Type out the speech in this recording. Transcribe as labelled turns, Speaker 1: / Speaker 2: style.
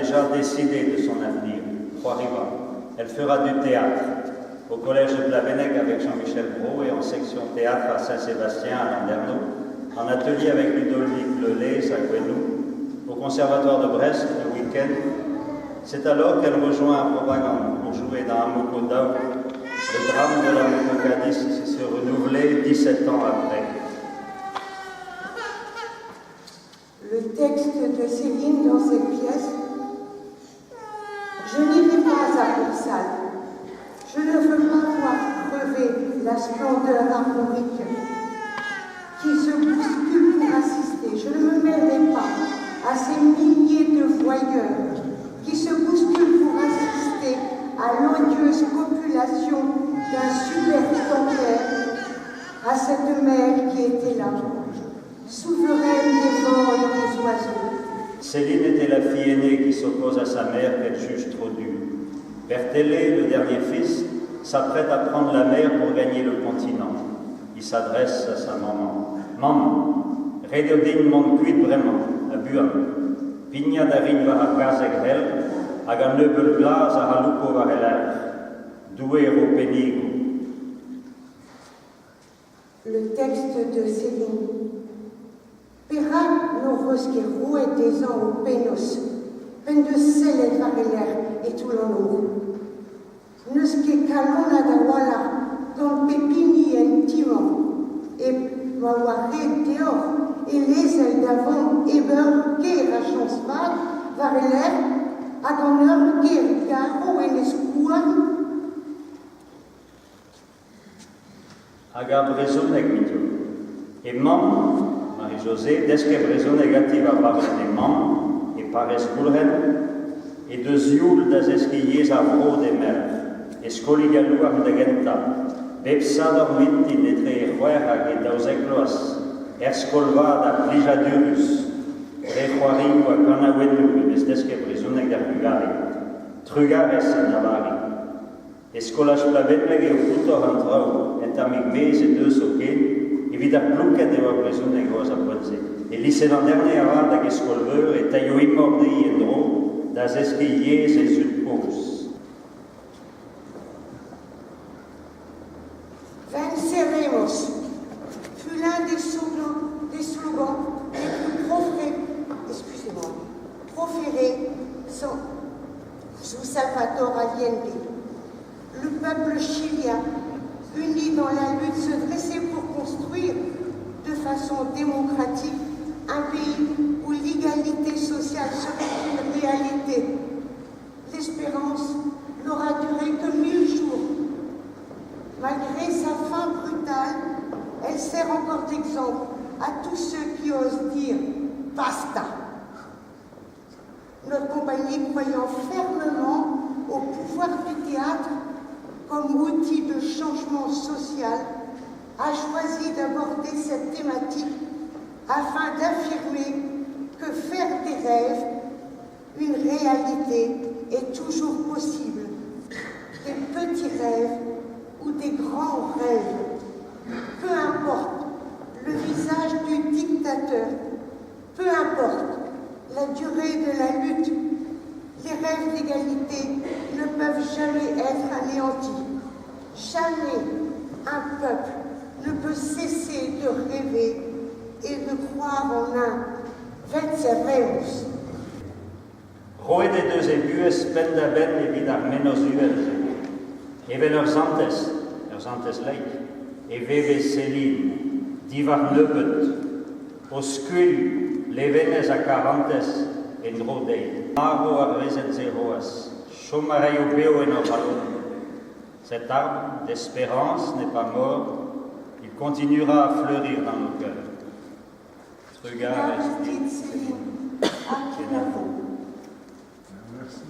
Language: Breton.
Speaker 1: déjà décidé de son avenir, C'hoariva. Elle fera du théâtre au collège de Plabennec avec Jean-Michel Brault et en section théâtre à Saint-Sébastien à Landerneau, en atelier avec Ludovic Le Lez à Gouesnou, au conservatoire de Brest le week-end. C'est alors qu'elle rejoint Propagande pour jouer dans Amoco Daou, le drame de l'Amoco Cadiz qui s'est renouvelé 17 ans après.
Speaker 2: Le texte de Céline dans cette pièce Je n'irai pas à Kursaal. Je ne veux pas voir crever la splendeur armorique qui se bouscule pour assister. Je ne me mêlerai pas à ces milliers de voyeurs qui se bousculent pour assister à l'odieuse copulation d'un super tanker, à cette mer qui était là, souveraine des vents et des oiseaux.
Speaker 1: Céline était la fille aînée qui s'oppose à sa mère qu'elle juge trop dure. Bertele, le dernier fils, s'apprête à prendre la mer pour gagner le continent. Il s'adresse à sa maman. Mamm, ret eo din mont kuit bremañ, ha buan. Pignat a rin war ar gazeg c'hell, hag an ebeul glas a c'haloupo war e lerc'h. Doue r'ho pennigo.
Speaker 2: Le texte de Céline. Perak n'hoc'h eus ket roet dezhañ ho pennozh p'en deus sellet war e lerc'h e toull an nor? N'eus ket kalonad a-walc'h gant pep hini en ti-mañ hep ma oa ret deoc'h e lezel da vont hep ur ger a chañs vat war e lerc'h ha gant ur ger garv en e skouarn.
Speaker 1: Hag ar brezhoneg, mignon. He mamm, Marie-Josée, desket brezhoneg ganti war barlenn he mamm, e parrez Goulc'hen, he deus youl da zeskiñ yezh ar vro d'he merc'h, e skolig al Louarn da gentañ, bep Sadorn mintin etre he c'hwec'h hag he 12 vloaz, er skol-vat ha plijadurus, dre c'hoarioù ha kanaouennoù e vez desket brezhoneg d'ar vugale. Trugarez, Anna-Vari. E skolaj Plabenneg eo foutoc'h an traoù, un tammig mezh he deus zoken, evit ar plouked eo ar brezhoneg c'hoazh ar poent-se. E lise Landerne avat hag e skol-veur e taio imor dezhi en-dro da zeskiñ yezh he zud-kozh.
Speaker 2: Venceremos fut l'un des slogans, des slogans les plus proférés, excusez-moi, proférés sans, sous Salvador Allende. Le peuple chilien, uni dans la lutte, se dressait pour construire de façon démocratique un pays où l'égalité sociale serait une réalité. L'espérance n'aura duré que 1000 jours. Malgré sa fin brutale, elle sert encore d'exemple à tous ceux qui osent dire « Basta !» Notre compagnie croyant fermement au pouvoir du théâtre comme outil de changement social a choisi d'aborder cette thématique afin d'affirmer que faire des rêves une réalité est toujours possible. Des petits rêves ou des grands rêves. Peu importe le visage du dictateur, peu importe la durée de la lutte, les rêves d'égalité ne peuvent jamais être anéantis. Jamais un peuple ne peut cesser de rêver et de croire en un Venceremos.
Speaker 1: Roet he deus he buhez penn-da-benn evit ar mennozh uhel-se. Evel ur santez, ur santez laik, e veve Céline, diwar nebeut, o skuilh levenez ha karantez en-dro dezhi. Marv ar wezenn-se c'hoazh, chom a raio bev en hor c'halonoù. Cet arbre d'espérance n'est pas mort, il continuera à fleurir dans nos cœurs. Trugarez dit, Céline.
Speaker 2: Ha kenavo.
Speaker 3: Merci.